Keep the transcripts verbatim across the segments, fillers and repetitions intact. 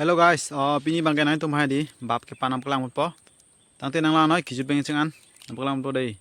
Hello guys, oh, pini abangke nangtum hai di bap kepan nangpaklang ponpo. Tangte nanglang noi, kijut pen cheng-an nangpaklang ponpo dei.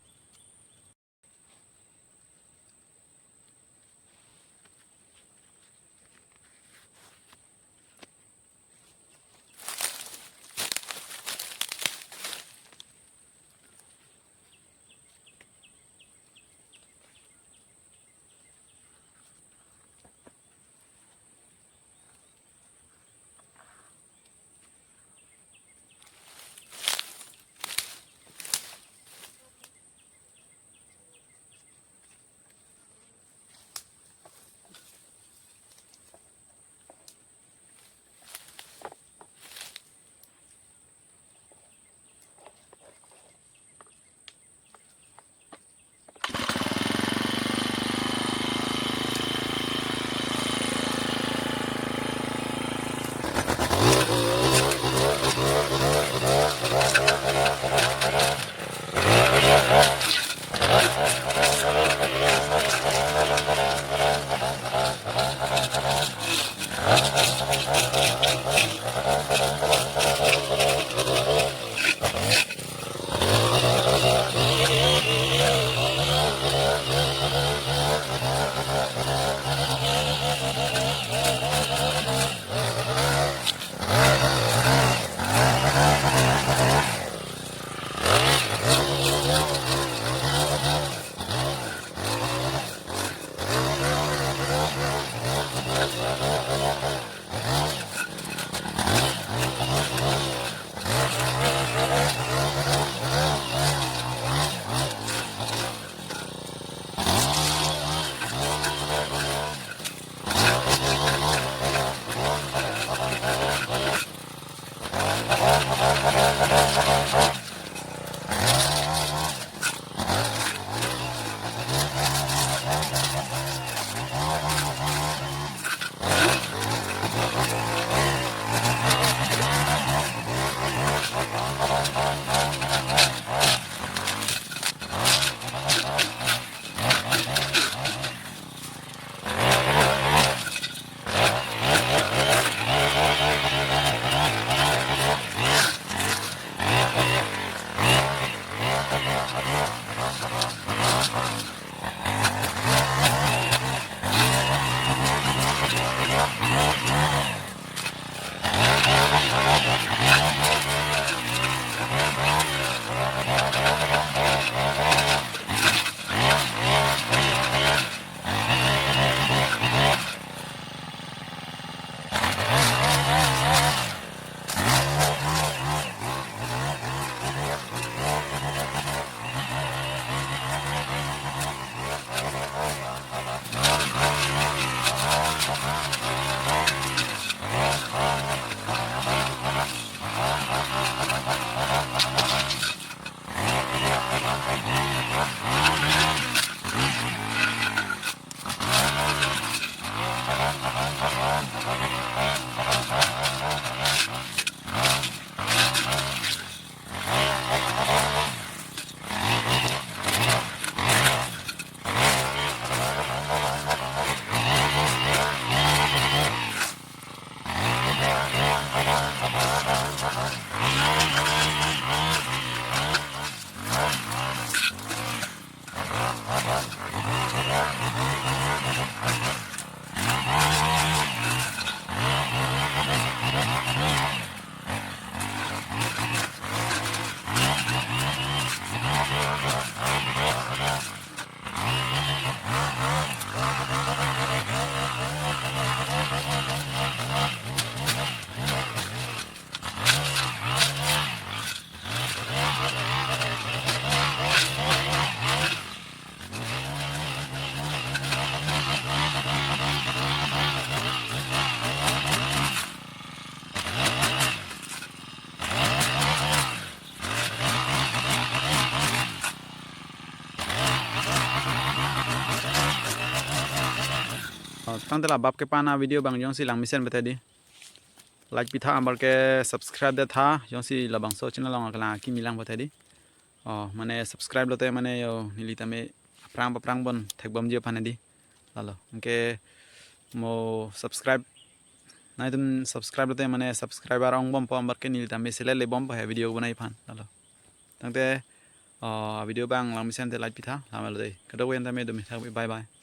Oh, tangte la bap kepan avideo abang jongsi lang mesen bete di, like pitha, anparke subscribe det tha, jongsi labangso channel along kelang akimi lang bete di. Oh, mane subscribe lote mane yo neli tame aphrang aphrang bon thekbomji aphan di. Lalo, anke mo subscribe Nanglitum subscribe lote mane subscriber ong bompo, anparke neli tame select le bompo he video bonai aphan. Lalo. Tangte, uh, video abang langmesen te like pitha, lama lo dei. Kadokave an tame dumi thak, bye bye.